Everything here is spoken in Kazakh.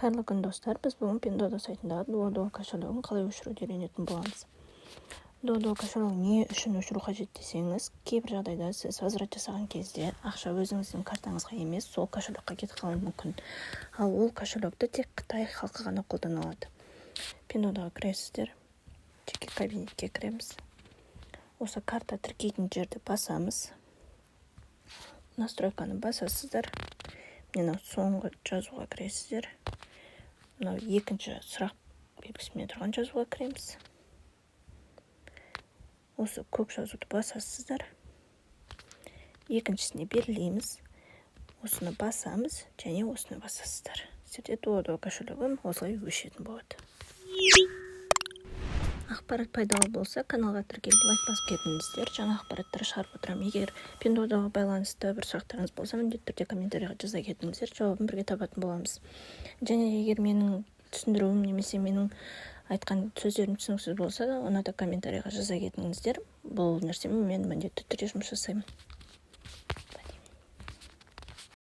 Қайырлы күн, достар! Біз бүгін Пиндуодуо сайтындағы Дуодуо кошелегін қалай өшіруді үйренетін боламыз. Дуодуо кошелегін не үшін өшіру қажет десеңіз, кейбір жағдайда сіз возврат жасаған кезде ақша өзіңіздің картаңызға емес, сол кошелекқа кетіп қалуы мүмкін. Ал ол кошелекті тек Қытай халқы ғана қолдана алады. Пиндуодуоға кіресіздер, жеке кабинетке кіреміз, осы карта тіркейтін жерді басамыз, настройканы басасыздар, мына соңғы жазуға кіресіздер, мынау екінші сұрақ белгісімен тұрған жазуға кіреміз, осы көк жазуды басасыздар, екіншісіне белгілейміз, осыны басамыз және осыны басасыздар. Сіздерде Дуодуо кошелегі осылай өшетін болады. Ақпарат пайдалы болса, каналға тіркеліп, лайк басып кетіңіздер. Жаңа ақпараттар шығарып отырамын. Егер Пиндуодуоға байланысты бір сұрақтарыңыз болса, міндетті түрде комментарийға жаза кетіңіздер, жауабын бірге табатын боламыз. Және егер менің түсіндіруім немесе менің айтқан сөздерім түсініксіз болса, оны да комментарийға жаза кетіңіздер. Бұл нәрсемен мен міндетті түрде жұмыс жасаймын.